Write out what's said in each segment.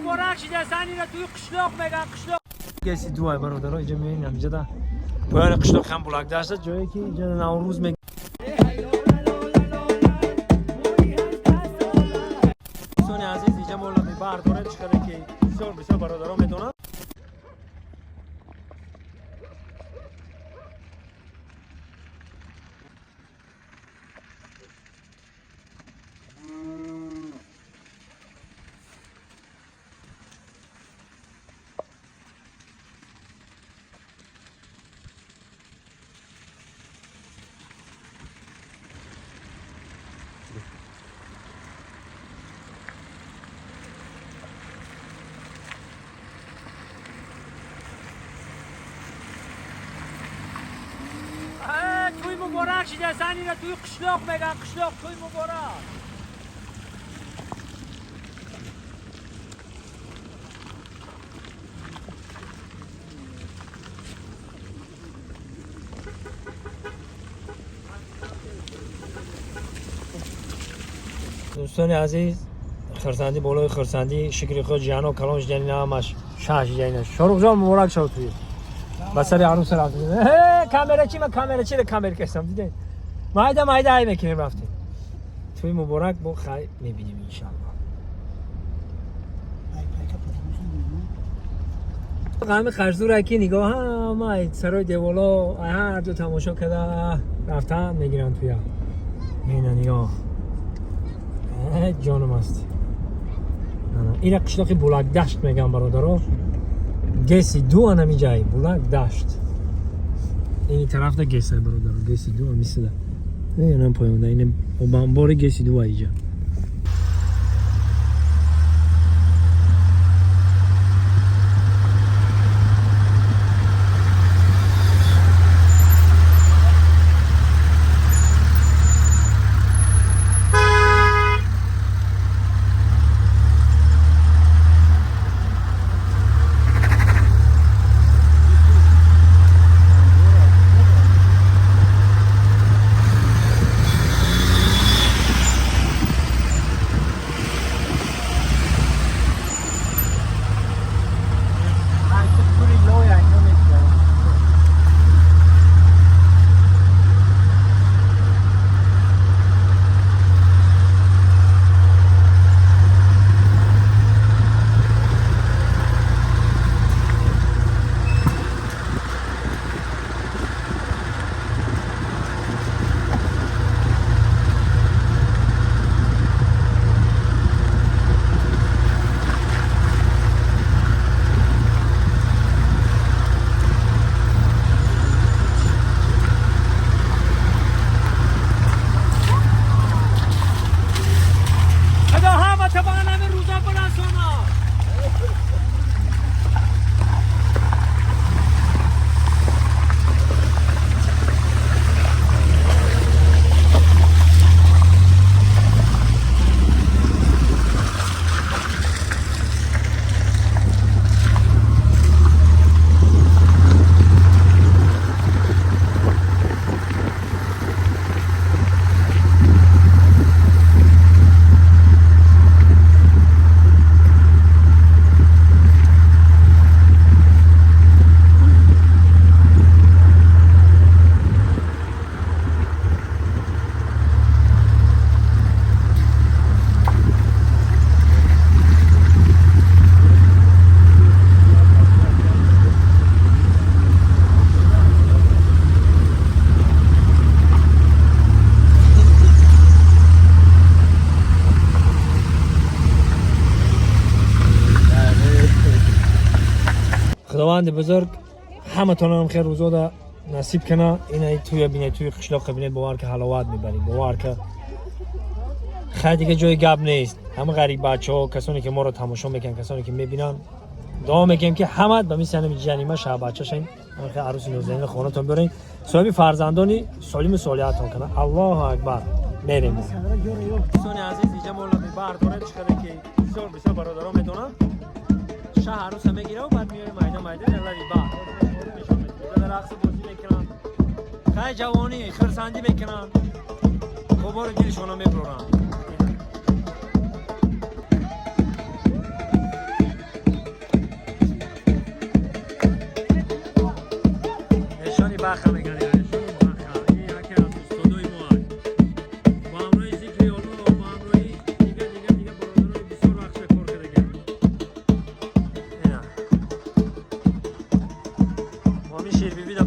مبارک شده زنی را توی قشلاق میگن قشلاق. گسی دوای برادرها اینجا میبینیم اینجا دا پایان قشلاق هم بلاک داشته جایی که اینجا نوروز می دوستان عزیز اینجا مولا برداره چقدر که بسیار بسیار برادرها میدونن. توی مبارک شده زنی را توی قشلاق میگن قشلاق توی مبارک. دوستان عزیز خرسندی بالای خرسندی شکر خود جانا کلانش دنی همش شاش دنی شاروخ جان مبارک شد توی با سر عروس رفتیم. کامرا چی من کامرا چی کامرا کسم دیده مایده مایده ای میکنیم رفتیم توی مبارک با خیر میبینیم انشالله. غم خرزور که نگاه هم سرای دیوالا هر دو تماشا کرده رفتن میگیرن توی اینا نگاه جانم است. این قشلاقی بولک دشت میگم برادرها گسی دو انمی جای بولک دشت این طرف دا گسی برادرها گسی دو همی سده اینم پایون ده اینم بار گسی دو اینجا. خداوند بزرگ همه تان هم خیر روزا دا نصیب کنه. اینا توی بینه توی قشلاق بینه باور که حلاوت میبری باور که خیلی دیگه جای گپ نیست. همه غریب بچه ها کسانی که ما رو تماشا میکنن کسانی که میبینن دعا میکنیم که همه به مثل همین جنیمه شب بچه شین همه خیر عروس نوزنین خونه تون برین صاحب فرزندانی سالم صالحتون کنه. الله اکبر. میریم دوستان عزیز اینجا مولا برداره چقدر که بسیار بسیار برادرها میدونن شهر عروس میگیره و بعد میاره میدان میدان لری با رقص بازی میکنن خیلی جوانی خرسندی میکنن خوبار دلشون میبرن.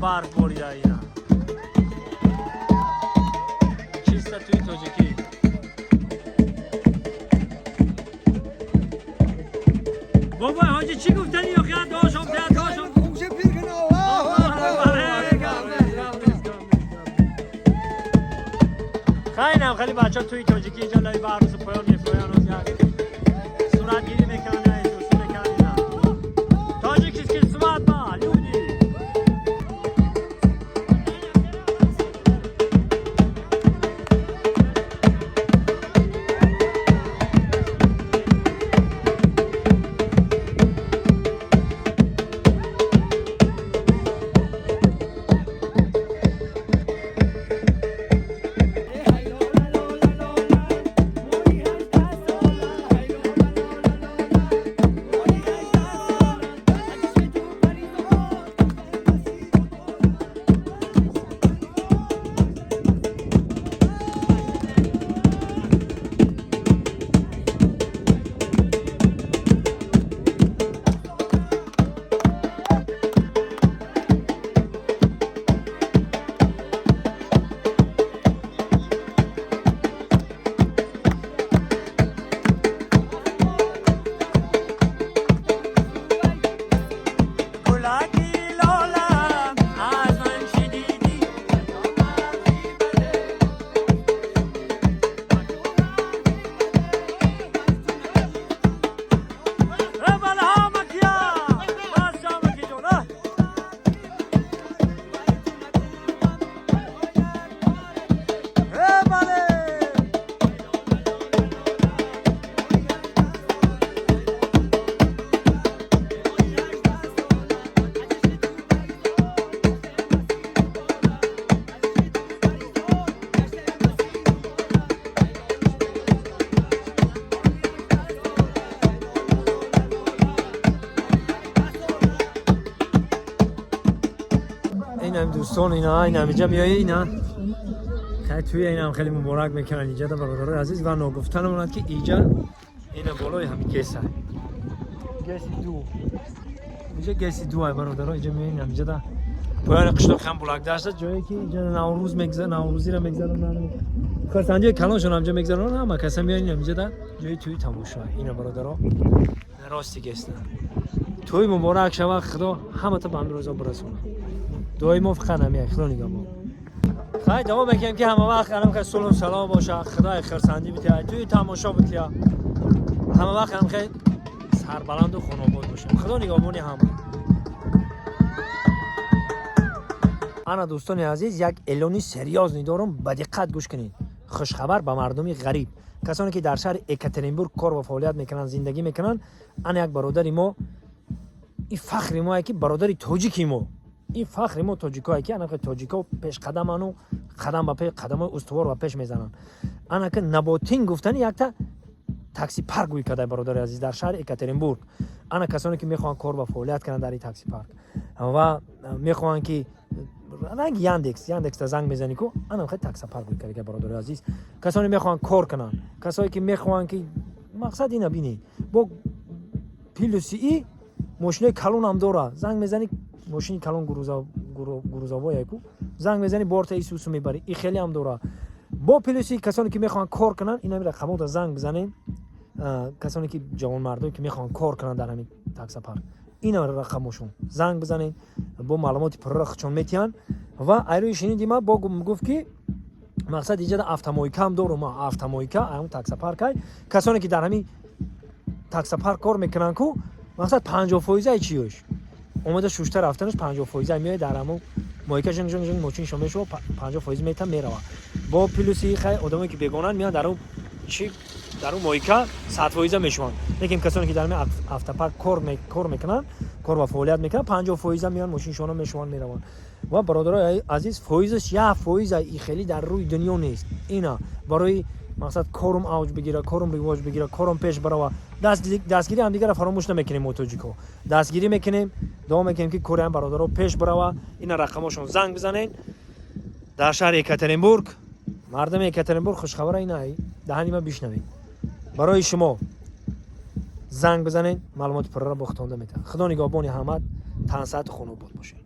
Барф борида ина. Чисто туи тоҷикӣ. Бобой ҳоҷи, чӣ гуфтани? Охи дошам, дошам. Хайнам хеле бача туи тоҷикӣ инҷа лаби баҳрусу поён мефурӯян, як суратгирӣ мекунанд, дӯстӣ мекунанд ина. Тоҷикский свадьба, люди. گلکی لالم از من چی دیدی؟ بلها مکیا بس مکی جون. بله. اینم دوستان، اینا اینم اینجا میای، اینا خیلی توی اینم خیلی مبارک میکنن اینجا در برادرای عزیز. و ناگفتن ماند که اینجا اینا بالای همین گس های گسی دو، اینجا گسی دو های برادرای. اینجا میای، اینجا در پایان قشلاق هم بلک داشته، جایی که اینجا نوروز میگذره، نوروزی رو میگذرونن، خرسندی کلانشون همجا میگذرونن. همه کسا میان اینجا در جای توی تماشا. اینا برادرها راستی گستن. توی مبارک شود، خدا همه تا به همین روزا برسونه. دعای ما فقط همیه. خدا نگهبان. خیلی دعا میکنیم که همه وقت هم که صلح و سلام باشه، خدای خرسندی بده، توی تماشا بده، همه وقت هم که سربلند و خانواد باشیم. خدا نگهبانی همه. ана дӯстони азиз, як эълони серьёзный дорам, ба диққат гӯш кунед. Хушхабар ба мардуми ғариб, касоне ки дар шаҳри Екатеринбург кор ва фаъолият мекунанд, зиндагӣ мекунанд. Ана як бародари мо, ин фахри мое ки бародари тоҷики мо, ин фахри мо тоҷикое ки ана тоҷико пешқадаману қадам ба пеш, қадамои устувор ба пеш мезананд. Ана ки наботин гуфтани якта такси парк гӯй карда, бародари азиз, дар шаҳри Екатеринбург. Ана касоне ки мехоҳанд кор ва фаъолият кунанд дар ин такси парк ва мехоҳанд ки ранги Яндекс, Яндекста занг мезанӣ ку, анам хеле таксопарк гӯй карда, бародари азиз. Касоне мехоҳанд кор кунанд, касое ки мехоҳанд ки мақсад ина бинед, бо плюси и мошинои калонам дора. Занг мезанӣ, мошини калон, грузовой ку, занг мезанӣ, борта исусу мебарӣ. И хеле ҳам дора. Бо плюси касоне ки мехоҳанд кор кунанд, ина рақамота занг бизанед. Касоне ки ҷавонмардое ки мехоҳанд кор кунанд дар ҳамин таксопарк, ина рақамошон, занг бизанед, бо маълумоти пурра хучон метиҳанд. Ва айрӯи шуниди ма бо гуфт ки мақсад иҷода автомойка ҳам дорум. Автомойка ҳамн таксопаркай. Касоне ки дар ҳамин таксопарк кор мекунанд ку, мақсад 50 фоизаи чиёш омада шушта рафтанаш 50 фоиза меояд дар ҳамун мойка, жинг жинг жинг мошиншо мешава, 50 фоиз мета мерава. Бо плюси хай одамое ки бегонанд меоянд дар чи, дар он мойка 100 фоиза мешаванд. Лекин касоне ки дар ҳамин автопарк кор мекунанд, кор ва фаъолият мекунанд, 50 фоиза меоянд, мошиншона мешаванд, мераванд. Ва бародарои азиз, фоизаш 1 фоиза и хеле дар рӯи дунё нест. Ина барои мақсад корум авҷ бигира, корум ривоҷ бигира, корум пеш барава, дастгири ҳамдигарро фаромӯш намекунем. Мо тоҷико дастгирӣ мекунем, дуо мекунем ки кори ҳам бародаро пеш барава. Ина рақамошон, занг бизанед дар шаҳри Екатеринбург. Мардами Екатеринбург, хушхабара ина даҳани ма бишнавед. Барои шумо занг бизанед, маълумоти пурраро бо худтонда метавад. Худо нигаҳбони ҳамат, тансаҳату хонобод бошед.